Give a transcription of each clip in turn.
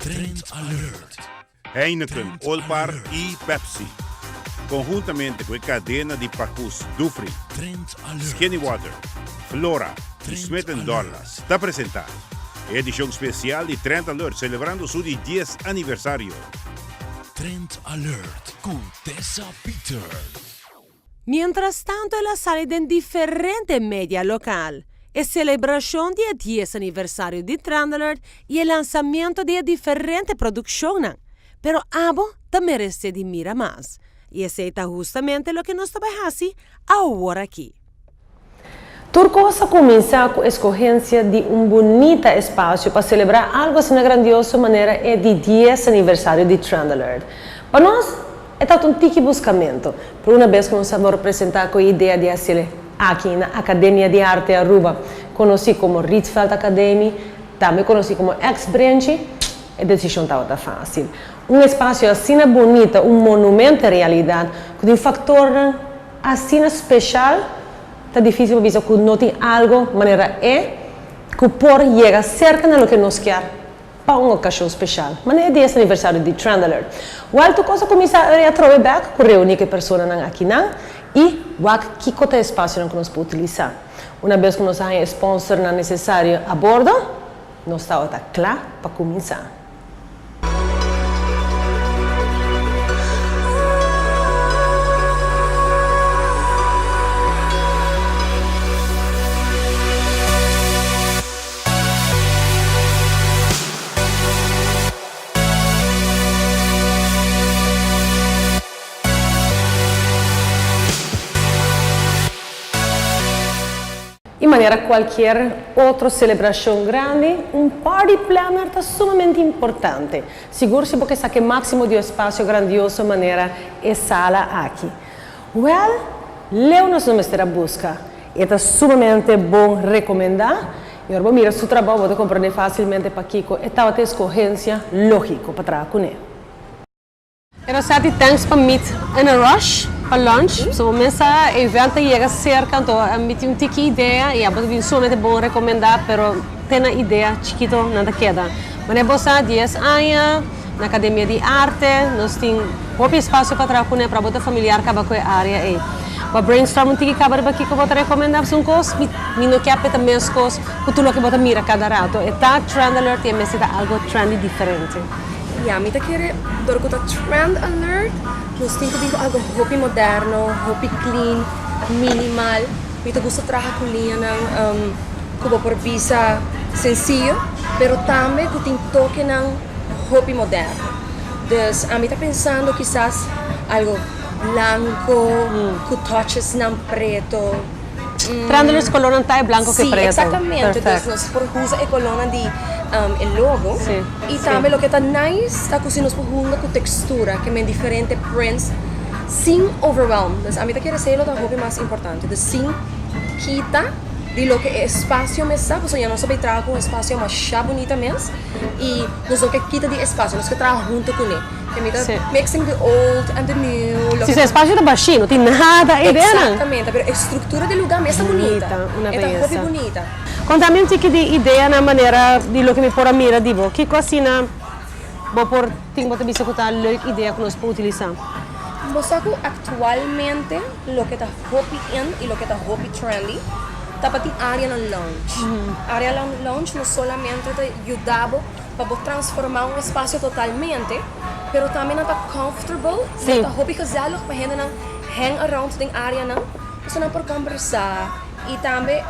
Trend Alert. Heineken, Olpar y Pepsi, conhuntamente cu e cadena di pacus Dufry, Skinny Water, Flora y Smith and Dorlas ta presenta e edicion special di Trend Alert celebrando su di dies aniversario. Trend Alert cu Tessa Peters. Mientras tanto el a sali den diferente media local. E celebracion di e dies aniversario di Trend Alert y e lansamento di e diferente produccionnan. Pero abo ta merece di mira mas. Y esey ta hustamente loke nos ta bay haci awor aki. Tur cos a cuminsa cu escogencia di un bunita espacio pa celebra algo asina grandioso manera e di dies aniversario di Trend Alert. Pa nos e tabata un tiki buscamento, pero una bes cu nos a worde presenta cu e idea di haciel aki na Academia di Arte Aruba, conoci como Rietveld Academie, tambe conoci como ex Brenchi, e decision tabata facil. Un espacio asina bunita, un monumento en realidad, cu tin factornan asina special, ta dificil pa bisa cu no tin algo manera e cu por yega cerca na loke nos kier pa un ocasion special, manera e dies aniversario di Trend Alert. Wel tur cos a cuminsa ora e atrobe bek cu reuni cu e personanan akinan y wak kico ta e espacionan cu nos por utilisa. Una bes cu nos a haña e sponsornan necesario a bordo, nos tabata cla pa cuminsa. Y manera cualkier otro celebracion grandi, un party planner ta sumamente importante. Sigur si bo ke saca e maximo di un espacio grandioso manera e sala aki. Wel, leu nos no mester a busca. E ta sumamente bon recomenda y ora bo mira su trabou bo ta comprende facilmente pakico e tabata e escogencia logico pa traha cune. Pero sa di thanks pa meet in a rush pa lunch. So bo mesa e event ta yega cerca anto mi tin un tiki idea y abo ta bin sumamente bon recomenda pero te na idea chikito nan ta keda. Manera bo sa dies aña na Academia di Arte nos tin hopi espacio pa traha cune pero abo ta familiar caba cu e area ey. Bo a brainstorm un tiki caba riba kico bo ta recomenda pasobra un cos mi no kier pa e ta mescos cu tur loke bo ta mira cada rato. E ta trend alert y e mester ta algo trendy diferente. Ya, mi ta kere dor ku ta trend alert nos tin ku bin ku algo hopi moderno, hopi clean, minimal. Mi ta gusta traha ku liñanan ku bo por bisa sensiyo, pero tambe ku tin tokenan hopi moderno. Dus ami ta pensando kisas algo blanko ku touchesnan preto. Trend alert kolornan ta e blanko ku e preto. Si, exactamente. Dus nos por usa e kolornan di e logo. Y tambe loke ta nice ta cu si nos por hunga cu textura, ke men diferente prints sin overwhelm. Dus ami ta kere esey lo ta hopi mas importante. Dus sin kita di loke e espacio mes ta, pasobra ya nos a bay traha cu un espacio masha bunita mes y nos no ke kita di e espacio, nos ke traha hunto cune. Ke mi ta mixing the old and the new. Si, e espacio ta bashi, no tin nada ey denan. Exactamente, pero e structura di lugar mes ta bunita. E ta hopi bunita. Konta mi un tiki di ideanan manera di loke mi por a mira di bo. Kiko asina bo por tin bo ta bisa ku ta leuk idea ku nos por utilisá? Bo sa ku aktualmente loke ta hopi in i loke ta hopi trendy ta pa tin áreanan lounge. Áreanan lounge no solamente ta yuda bo pa bo transformá un espasio totalmente, pero tambe nan ta comfortable i nan ta hopi gezellig pa hendenan hang around den áreanan pasobra nan por kòmbersá i tambe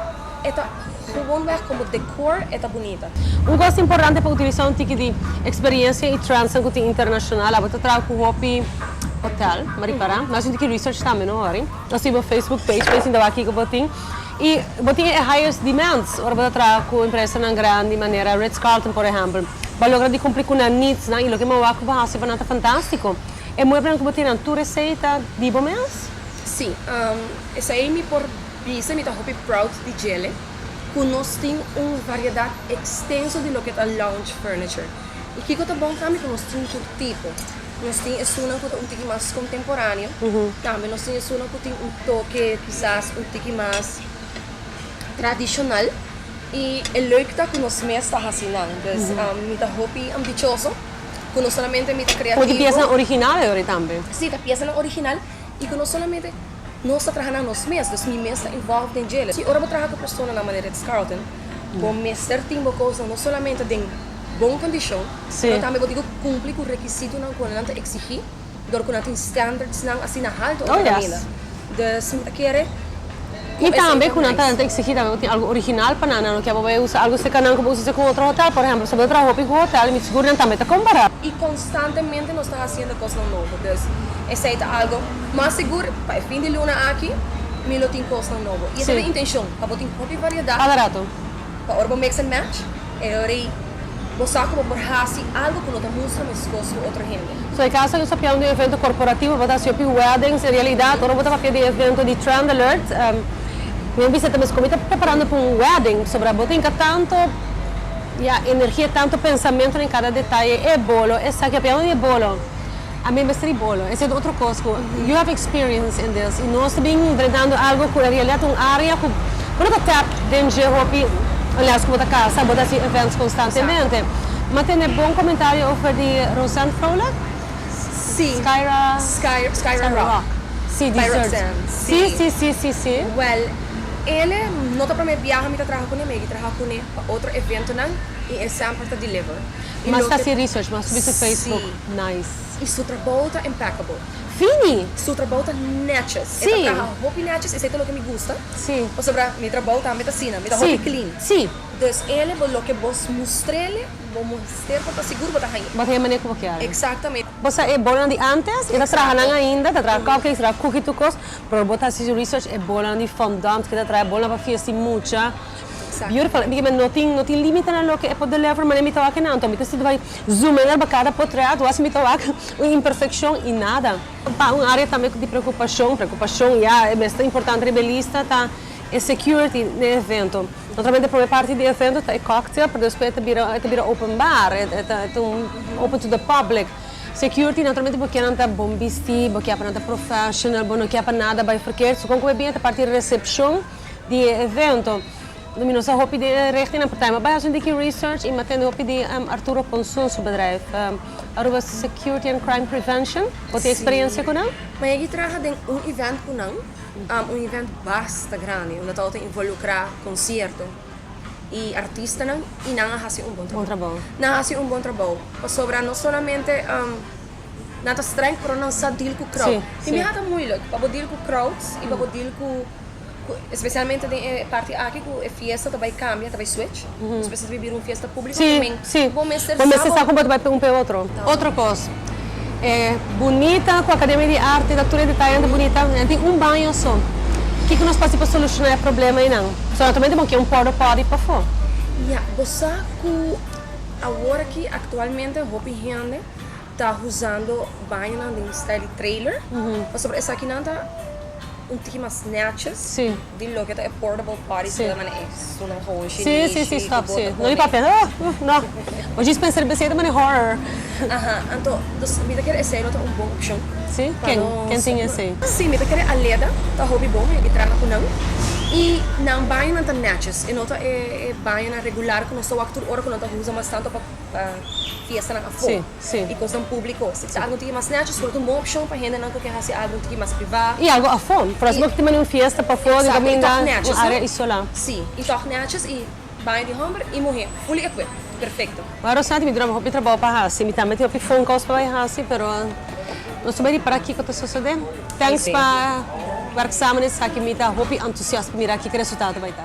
E ta gewoonweg como decor e ta bunita. Un cos importante pa utilisa un tiki di experiencia y trendsnan cu tin internacional. Abo ta traha cu hopi hotel, m'a ripara. Nos haci un tiki research tambe no Ori. Nos tin bo Facebook page pa sinta wak kico bo tin. Y bo tin e highest demands ora bo ta traha cu empresanan grandi manera Ritz Carlton por ehempel. Bo a logra di cumpli cu nan needsnan y loke bo a wak cu bo haci pa nan ta fantastico. E mueblenan cu bo tin nan tur esey ta di bo mes? Si, esey mi por Bisa mi ta hopi proud di djele ku nos tin un variedat ekstenso di loke ta lounge furniture. I kiko ta bon tambe ku nos tin tur tipo. Nos tin esunnan ku ta un tiki mas kontemporaneo, tambe nos tin esunnan ku tin un toke kisas un tiki mas tradishonal. I e leuk ta ku nos mes ta hasi nan. Dus mi ta hopi ambichoso. Ku no solamente mi ta kreativo. Ku piesa original e ora tambe. Si, ta piesanan original i ku no solamente nos ta traha nan nos mes, dus mi mes ta involved den djele. Si ora bo traha ku personanan manera Ritz Carlton, bo mester tin bo kosnan no solamente den bon kondishon, pero tambe bo tin ku kumpli ku rekisitonan ku nan ta eksigí, dor ku nan tin standardsnan asina haltu otro kaminda. Dus mi ta kere ku I esei tambe ta ku nan nice. ta eksigí tambe bo tin algu original pa nan, nan no ke bo bai usa algu serka nan ku bo usa serka un otro hotel. Por ehempel, si bo ta traha hopi ku hotel, mi sigur nan tambe ta kompará. I konstantemente nos ta hasiendo kosnan nobo. Dus esei ta algu mas sigur pa e fin di luna aki mi lo tin kosnan nobo. I esei ta e intenshon, pa bo tin hopi variedat. Kada rato. Pa ora bo mix and match, e ora ei bo sa ku bo por hasi algu ku no ta mustra meskos ku otro hende. So e kaso nos papia un di un evento korporativo, bo ta hasi hopi weddings, en realidat ora bo ta papia di evento di Trend Alert, mi a bisa ta mes komo mi ta preparando pa un wedding, pasobra bo tin ka tanto ya energia, tanto pensamentu den kada detaye, e bolo, esaki, papiando di e bolo, ami mester di bolo, esei ta otro kos ku you have experience in this, i nos ta bin brindando algu ku en realidat ta un area ku bo no ta tap den dje hopi unless ku bo ta kasa, bo ta hasi events konstantemente. Mi a tende bon komentario over di Rosanne Vrolijk? Si. Skyra. Sky, Skyra Rock. Si, By desserts. Roxanne. Si, si, si, si, si. Well, ele no ta prome biaha mi ta traha kuné, mi a traha kuné pa otro eventonan i e semper ta deliver. I Mas loke. ta hasi research, mas subi su Facebook. Si. Nice. I su trabou ta impeccable. Fini! Su trabou ta netjes. Si. E ta traha hopi netjes, esei ta loke mi gusta. Si. Pasobra mi trabou tambe ta asina, mi ta Si, hopi clean. si. Dus ele bo loke bo mustr'ele, bo mester por ta sigur bo ta hañ'e. Bo ta haña manera ku bo kier. Exactamente. Bo sa e bolanan di antes, e ta traha nan ainda, ta traha cupcakes, traha cookie tur kos, pero bo ta hasi su research e bolanan di fondant ke ta traha, e bolanan pa fiesta di mucha. Exacto. Beautiful. Mi kier no tin no tin limite na loke e por deliver, manera mi ta wak nan. Anto mi ta sinti bai zoom in riba kada potret, wak si mi ta wak un imperfeccion y nada. Pa un area tambe di preocupacion, preocupacion ya e mes ta importante riba e lista ta e security n'e evento. Naturalmente e prome parti di e evento ta e cocktail, pero despues e ta bira e ta bira open bar, e ta e ta un open to the public. Security naturalmente bo kier nan ta bon bisti, bo kier pa nan ta professional, bo no kier pa nada bai verkeerd. So kon ku e bin e ta parti di recepcion di e evento. Mi no sa hopi di e richtingnan, pero tambe a bai haci un diki research y mi a tende hopi di Arturo Ponson su bedrijf, Aruba Security and Crime Prevention. Bo tin experiencia cu nan? Mi a yegi traha den un event cu nan. Un event basta grandi unda tabata involucra concierto y artistanan y nan a haci un bon trabou. Nan a haci un bon trabou pasobra no solamente nan ta streng pero nan sa deal cu crowd. Y mi a ta moeilijk pa bo deal cu crowds y pa bo deal cu especialmente den e parti aki cu e fiesta ta bay cambia, ta bay switch. Nos mester ta bira un fiesta publico tambe. Si, Bo mester bo sa mester bo. sa con bo ta bai un pe otro. Otro cos, e bunita cu Academia di Arte ta tur e detayenan ta bunita, nan tin un baño so. Kico nos por haci pa soluciona e problema einan? So naturalmente bo kier un porta potty pafo. Ya, bo sa cu awor aki actualmente hopi hende ta usando bañonan den style di trailer, pasobra esakinan ta un tiki mas netjes di loke ta e portable potties ku ta manda e sunan gewoon Sí, sí, sí, shinishi ku stop, bo sí. ta No di pone. papia, ah, no. Bo djis pensa riba esei ta manda horror. Aha, anto, dus mi ta kere esei lo ta un bon opshon Sí? pa Ken? nos. Ken tin esei? Sí, mi ta kere Aleda ta hopi bon, mi a traha ku nan. I nan bañonan ta netjes, e no ta e bañonan regular ku nos ta wak tur ora ku nan ta usa mas tanto pa fiestanan afó Sí, sí. i kosnan públiko. Si ta algu un tiki mas netjes, por ta un bon opshon pa hendenan ku ke hasi algu un tiki mas privá. I algu afó. Por bo tin mane un fiesta pafó di Exacto, i kaminda tòg un netjes, no? área isolá. Sí, i tòg netjes i baño di hòmber i muhé, fully equipped, perfekto. Wou Rosanti, mi dura hopi trabou pa hasi. Mi tambe tin hopi phone calls pa bai hasi, pero nos ta bai ripara kiko ta sosodé. Thanks pa werk samen esaki. Mi ta hopi entusiast pa mira kiko resultado ta bai ta.